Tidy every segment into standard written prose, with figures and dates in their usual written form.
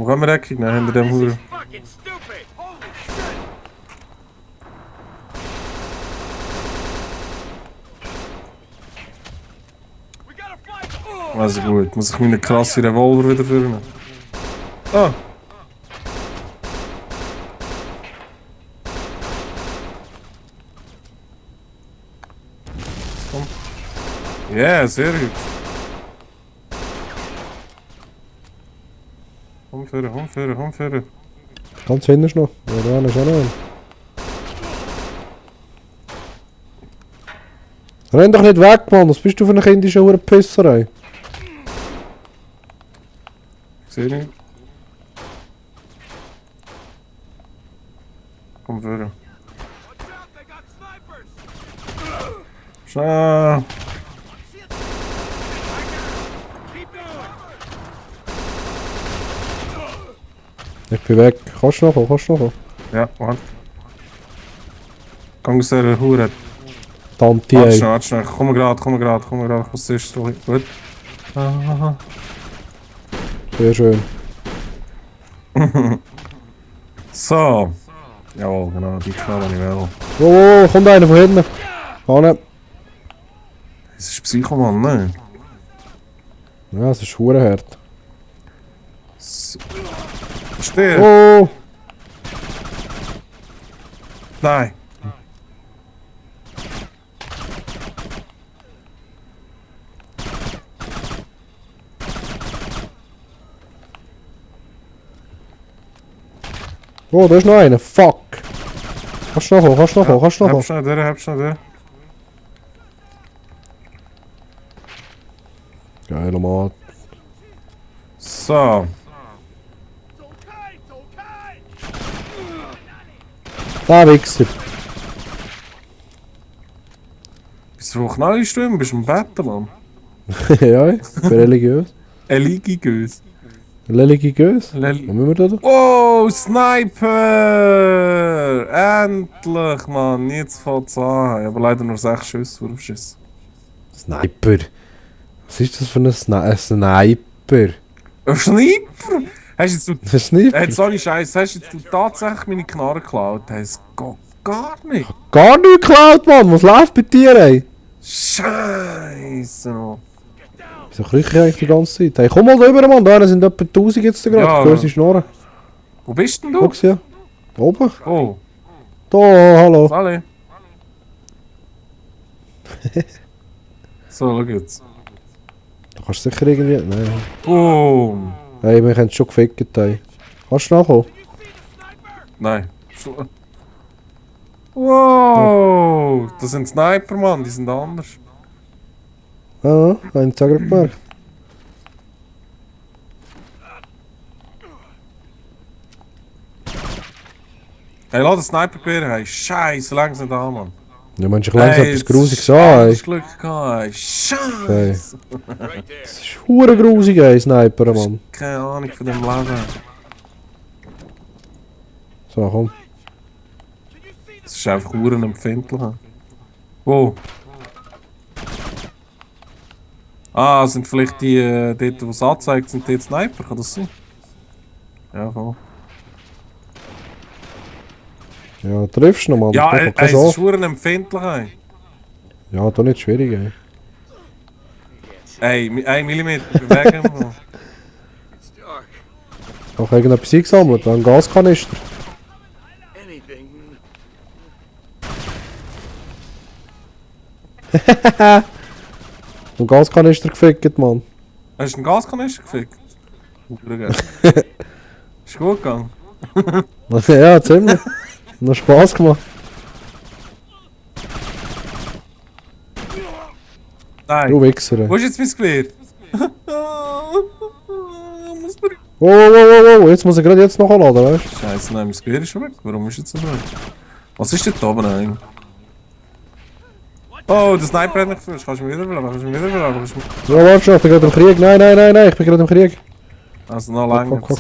Aber können wir Deckung nehmen hinter dem Huren? Also gut, muss ich meine krasse Revolver wieder führen. Ah! Komm. Ja, yeah, sehr gut. Umführen. Ganz hinten ist noch. Ja, da ist auch noch ein. Renn doch nicht weg, Mann. Was bist du für eine kindische Pisserei? Sehe nicht. Komm führen. Schnell! Ich bin weg. Kannst du noch kommen? Ja, warte. Gang aus dieser Hure. Tante, Warte ey. schnell. Komm gerade. Was ist so gut? Ah. Sehr schön. So. Jawohl, genau, die Knarre nicht will. Oh, kommt einer von hinten. Kann Das ist Psychomann, ne? Ja, es ist hure hart. So. Stirb! Oh! Nein! Oh, da ist noch einer. Fuck! Kannst du noch kommen? Hab schnell durch. Geiler Mann. So. Da Wichser. Bist du Knallstimmen? Bist du im Bett, Mann? Ja, ich bin religiös. Eligiös. Religiös? Was müssen wir da? Oh, Sniper! Endlich, Mann. Jetzt fängt's an. Aber leider nur 6 Schüsse, Wurfschüsse. Sniper. Was ist das für ein Sniper? Ein Sniper? Hast du Das ist Sniper? jetzt ohne Scheiß, hast du tatsächlich meine Knarre geklaut? Das geht gar nicht. Gar nicht geklaut, Mann! Was läuft bei dir, ey? Scheiße, Mann. Wieso kriege ich eigentlich die ganze Zeit? Hey, komm mal rüber, Mann! Da sind etwa 1000 jetzt gerade. Ja, Ich höre sie schnurren. Wo bist denn du? Guck's ja. Oben. Oh, Da, hallo. Sally. So, schau jetzt. Du kannst sicher irgendwie... Nein. Boom. Hey, wir haben es schon gefickt, ey. Kannst du nachkommen? Nein. Wow, das sind Sniper, Mann, die sind anders. Ja, einen Zeger gemerkt. Hey, lass den Sniper-Gewehr haben. Scheiße, langsam da, Mann. Ja, Mensch, ich langsam etwas Grusiges an, an, ey. Glück gehabt, ey. Scheiße. Das ist hure grusig, ey, Sniper, Mann. Keine Ahnung von dem Leben. So, komm. Das ist einfach empfindlich. Wo? Ah, sind vielleicht die, dort, wo es anzeigt, sind die Sniper, kann das sein? Ja, voll. Ja, triffst du noch, Mann. Ja, Das macht keine es ist Chance. empfindlich, ey. Ja, da nicht schwierig, ey. Ey, 1 Millimeter bewegen wir. Auch irgendetwas eingesammelt, ein Gaskanister. Ein Gaskanister gefickt, Mann. Hast du einen Gaskanister gefickt? Ist gut gegangen. Ja, ziemlich. Noch Spaß gemacht. Nein. Du Wichser, ey. Wo ist jetzt mein Gewehr? Oh, jetzt muss ich gerade jetzt noch laden, weißt du? Scheiße, nein, mein Gewehr ist schon weg. Warum ist jetzt so weg? Was ist denn da oben eigentlich? Oh, der Sniper hat mich gefühlt. Kannst du mich wiederbeleben? Ja, warte schon, ich bin gerade im Krieg. Nein, ich bin gerade im Krieg. Also noch lange. Guck.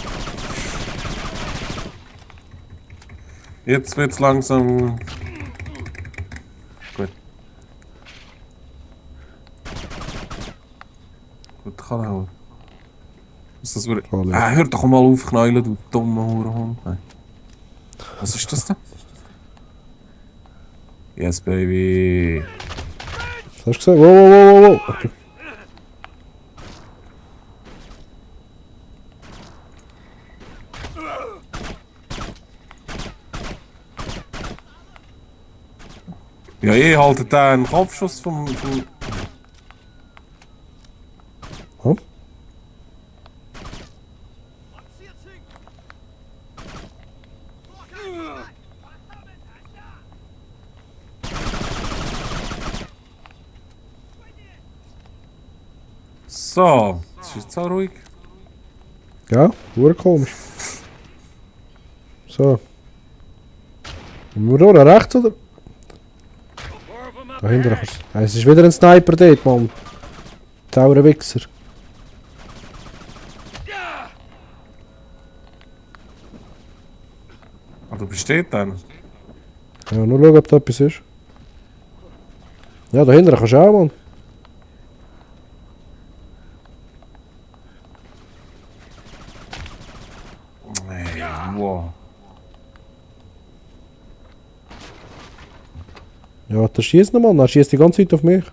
Jetzt wird's langsam. Gut. Gut, kann er. Was das wird? Hallo. Hör doch mal auf, knäulen, du dummer Hurenhund. Nein. Was ist das denn? Yes, baby. Was hast du gesagt? Wow. Okay. Ja, ich halte da einen Kopfschuss vom... Hm? So, das ist jetzt auch ruhig. Ja, wurde komisch. So. Und wir da rechts oder? Da hinten kannst du. Es ist wieder ein Sniper dort, Mann. Saurer Wichser. Ah, du bist dort dann? Ja, nur schauen, ob da etwas ist. Ja, da hinten kannst du auch, Mann. Ey, wow. Ja, der schießt noch, Mann. Er schießt die ganze Zeit auf mich.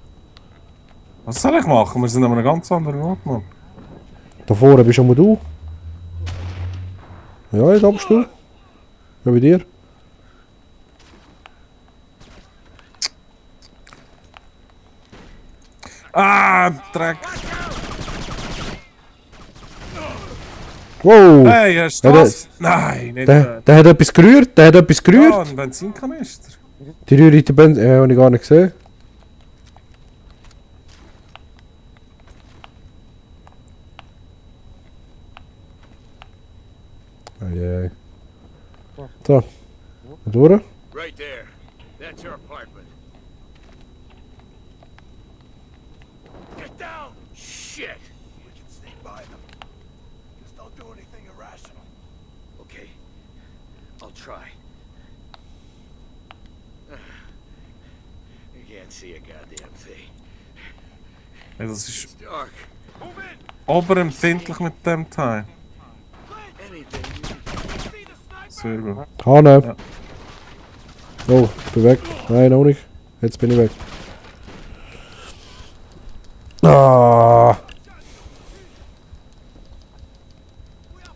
Was soll ich machen? Wir sind an einem ganz anderen Ort, Mann. Da vorne bist schon du. Ja, da bist du. Ja, bei dir. Ah, Dreck! Wow! Hey, hast du Ja, das? Nein, nicht Der hat etwas gerührt, der hat etwas gerührt. Ja, ein Benzinkanister. Die rührt den Benzin. Ja, habe ich gar nicht gesehen. Eieiei. So. Durch. Right there. That's your apartment. Get down! Shit! We can sneak by them. Just don't do anything irrational. Okay. I'll try. You can't see a goddamn thing. Ja, das ist It's dark. Move in! oberempfindlich mit dem Teil. Anything. See the sniper? Sehr gut. Hanne. Ja. Oh, ich bin weg. Nein, noch nicht. Jetzt bin ich weg. Ah.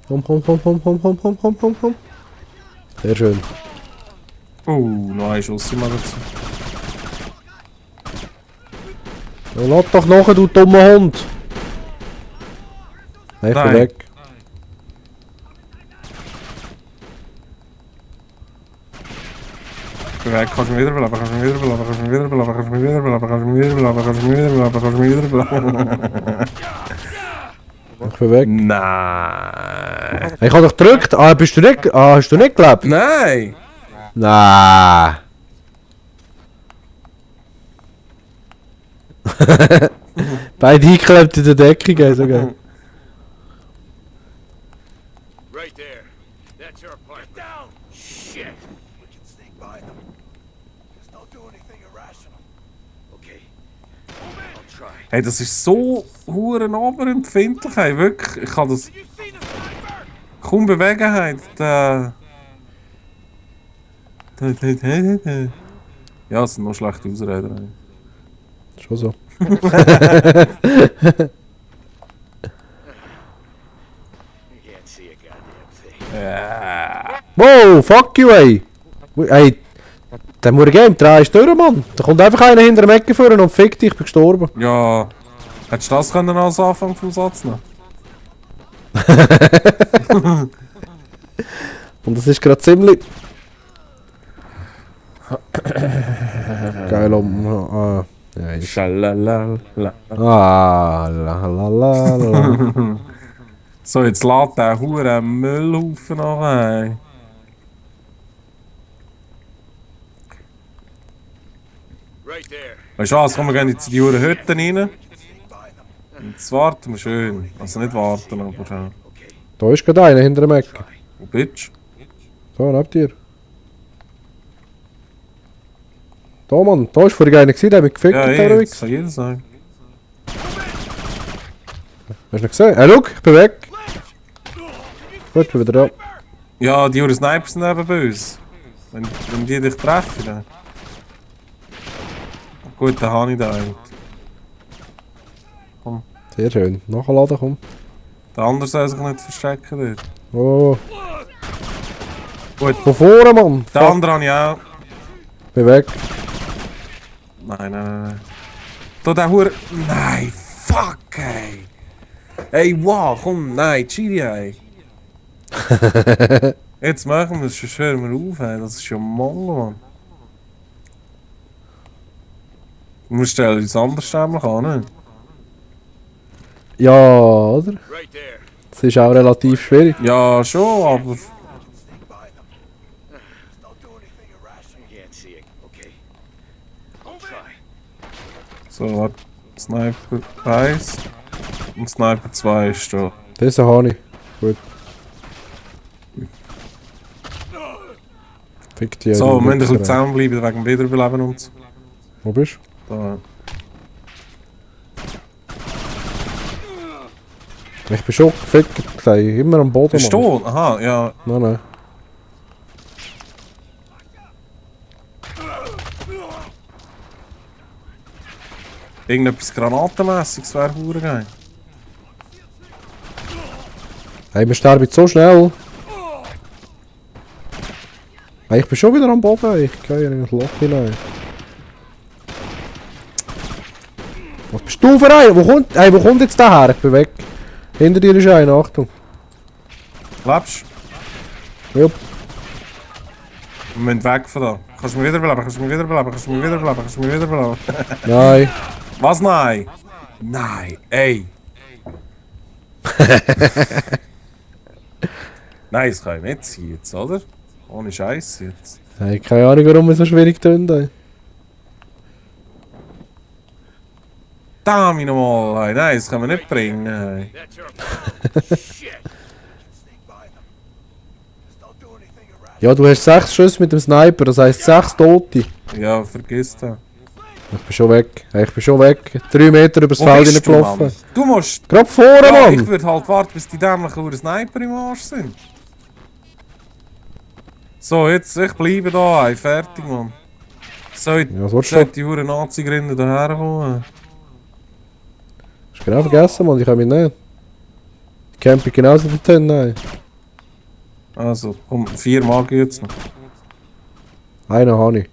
Hom. Sehr schön. Noch ein Schuss im Magazin. Ja, lass doch nach, du dummer Hund. Nein, ich bin Nein. weg. Weg, kannst du mich wiederbeleben, kannst du mich wiederbeleben, kannst du mich wiederbeleben, kannst du mich wiederbeleben, kannst du mich wiederbeleben, kannst du mich wiederbeleben, kannst du mich wiederbeleben. Ich bin weg. Nein. Ich hab doch gedrückt. Ah, bist du nicht? Ah, hast du nicht gelebt? Nein! Nein. Beide eingeklebt in der Deckung, so geil. Right there. That's your apartment. Get down! Shit! We can sneak by them. Just don't do anything irrational. Okay. I'll try. Hey, das ist so huren oberempfindlich, hey, wirklich. Ich kann das You see the sniper? kaum Bewegenheit. Ja, es sind noch schlechte Ausreden. Schon so. You can't see a goddamn thing. Ja. Wow, fuck you, ey. Ey, der muss Game 3 ist durch, Mann. Da kommt einfach einer hinter dem Ecke führen und fickt dich, ich bin gestorben. Ja. Hättest du das können als Anfang vom Satz nehmen? Und das ist gerade ziemlich... Geil, ja, ist... Schalalala. Ah, la la la la. So, jetzt lädt der huren Müllhaufen noch ein. Right there. Weißt du was, komm, wir gehen jetzt in die huren Hütten rein. Jetzt warten wir schön. Also nicht warten, aber Okay. Da ist gerade einer hinter dem Ecke. Wo bist So, neben dir. Da, Mann, da ist vorhin einer gewesen, der hat mich du? gefickt, Ja, der das Wichser. kann jeder sagen. Hast du nicht gesehen? Schau, ich bin weg. Gut, bin wieder da. Ja, die Uhren Snipers sind eben böse. Wenn die dich treffen, dann... Gut, dann habe ich den einen. Komm. Sehr schön. Nachladen, komm. Der andere soll sich nicht verstecken dort. Oh. Gut. Von vorne, Mann! Den anderen habe ich auch. Bin weg. Nein. Da der Hure... Nein, fuck, ey. Ey, wow, komm, nein, Chiri, ey. Jetzt machen wir es, sonst hören wir auf, ey. Das ist ja Mongo, Mann. Wir stellen uns anders nämlich an, nicht? Ja, oder? Right there. Das ist auch relativ schwierig. Ja, schon, aber... Sneak by them. Don't do anything irrational. I can't see it. Okay. I'll try. So, warte. Sniper 1 und Sniper 2 ist da. Das habe ich. Gut. Fick die. So, wir müssen ein bisschen Wichser. zusammenbleiben wegen dem Wiederbeleben und so. Wo bist Da. du? Ich bin schon gefickt. Gleich. Immer am Boden. Bist Mann. du? Aha, ja. Nein. Irgendetwas Granatenmässiges wäre hure geil. Hey, wir sterben so schnell. Hey, ich bin schon wieder am Boden. Ich gehe in ein Loch hinein. Was bist du für ein? Wo kommt jetzt der her? Ich bin weg. Hinter dir ist einer, Achtung. Lebst Jupp. Wir müssen weg von da. Kannst du mich wiederbeleben? Kannst du mich wiederbeleben? Kannst du mich wiederbeleben? Kannst du mich wiederbeleben? Nein. Was nein? Nein, ey. Nein, das kann ich nicht sein jetzt, oder? Ohne Scheiß jetzt. Hey, keine Ahnung, warum es so schwierig tönt. Ey. Damn nochmal, ey. Nein, das können wir nicht bringen. Ey. That's your point. Shit. Sneak by them. Just don't do anything irrational. Ja, du hast 6 Schüsse mit dem Sniper, das heisst 6 Tote. Ja, vergiss das. Ich bin schon weg. Hey, ich bin schon weg. 3 Meter übers Wo Feld bist du, hineingelaufen. Mann? Du musst... Gerade vorne, Ja, ich Mann! würde halt warten, bis die dämlichen Uhren Sniper im Arsch sind. So, jetzt, ich bleibe da, ey. Fertig, Mann. Ja, was willst du? Die Uhren Nazi-Grinde hierher kommen. Hast du genau vergessen, Mann. Ich kann mich nicht. Die Camping genauso dorthin, nein. Also, komm, 4 mag ich jetzt noch. Einen habe ich.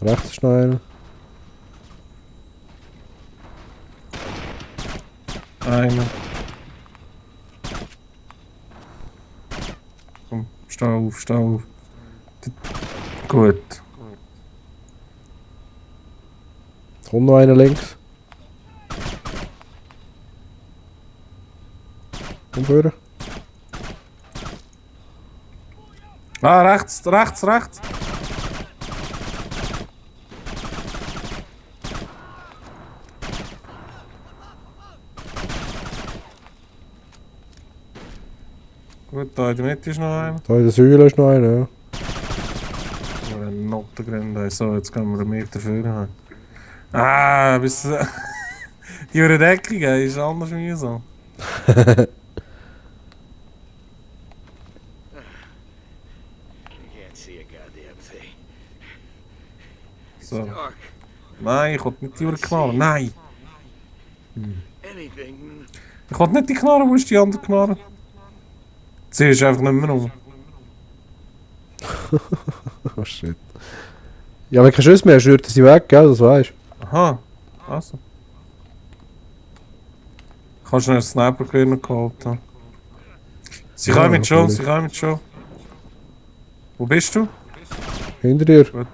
Rechts ist noch einer. Einer. Komm, steh auf, steh auf. Gut. Kommt noch einer links. Komm vorne. Ah, rechts, rechts, rechts. Gut, da in der Mitte ist noch einer. Da in der Säule ist noch einer, ja. Oder ein Nottengrinde. So, jetzt gehen wir einen Meter vorne. Ah, bis... Die Überdeckung ist anders mühsam. I can't see a goddamn thing. It's So. dark. Nein, ich will nicht die Uhr knallen. Nein! Anything. Ich will nicht die Knarre, wo ist die andere Knarre? Sie ist einfach nicht mehr um. Oh shit. Ja, wenn kein Schuss mehr hast, rührt sie weg, gell? Das weißt du. Aha, also. Ich habe schnell einen Sniper-Gewinner geholt. Ja. Sie Ja, kommen schon, natürlich. sie kommen schon. Wo bist du? Hinter dir. Gut.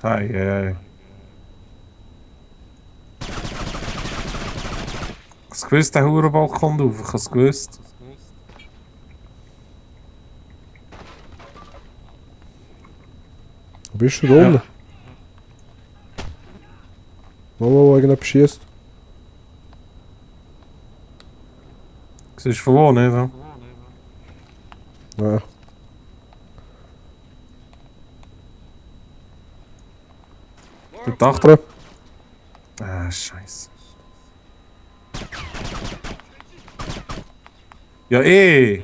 Hey, hey. Ich hab's gewusst, der Hurenbock kommt auf. Ich hab's gewusst. Wo bist du da Ja. unten? Wo irgendjemand schießt. Siehst du von wo, nicht? Ja? Ja. Der Dach. Ah, scheiße. Ja, eh!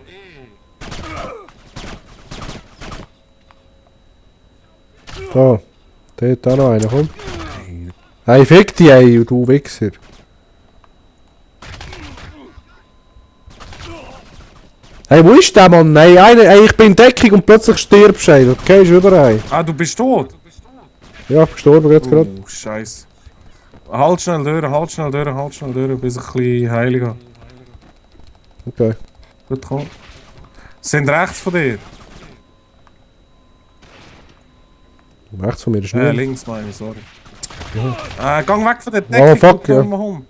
Da. Dort auch noch einer, komm. Hey, Hey, fick dich, ey, du Wichser. Hey, wo ist der Mann? Hey, ich bin in Deckung und plötzlich stirbst du, ey. Okay, ist überall. Ah, du bist tot? Ja, ich bin gestorben jetzt gerade. Oh, scheiße. Halt schnell durch, halt schnell durch, halt schnell durch, bis ich ein bisschen heilig habe. Okay. Gut, komm. Sind rechts von dir? Rechts von mir ist Ja, nicht. links meine ich, sorry. Ja. Gang weg von der Deckung, Oh, fuck, du ja. dummer Hund.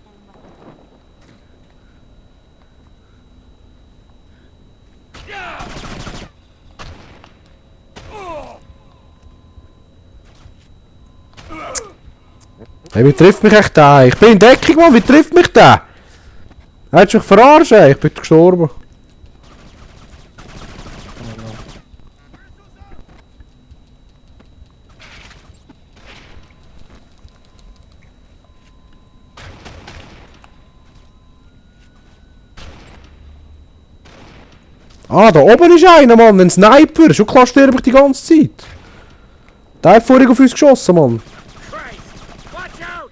Hey, wie trifft mich echt der? Ich bin in Deckung, Mann, wie trifft mich der? Hättest du mich verarscht, ey? Ich bin gestorben. Ah, da oben ist einer, Mann, ein Sniper. Schon klar sterbe ich die ganze Zeit. Der hat vorhin auf uns geschossen, Mann. Christ! Watch out!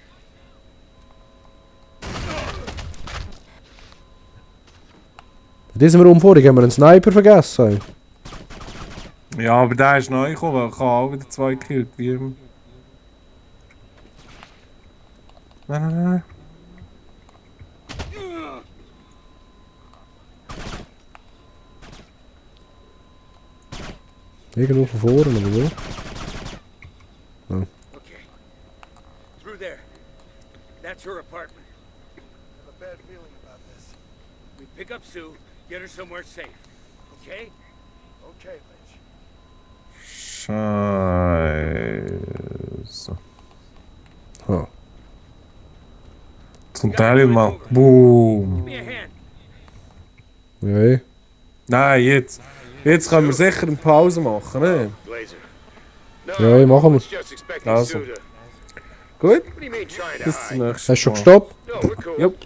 In diesem Raum vorhin haben wir einen Sniper vergessen. Ey. Ja, aber der ist neu gekommen, ich habe auch wieder 2 gekillt, wie immer. Nein. Irgendwo von vorne, oder so. Okay. Through there. That's her apartment. I have a bad feeling about this. We pick up Sue, get her somewhere safe. Okay? Okay, Lynch. Scheiße. Ah. Zum Teil mal. Boom. Give me a hand. Ja, ey. Nein, jetzt. Jetzt können wir sicher eine Pause machen, ne? Glazer. No, Ja, ey, machen wir. just expecting Also. Sue to... Gut, What do you mean trying to bis hide? zum nächsten Hast du schon Mal. gestoppt? No, we're cool. Jupp.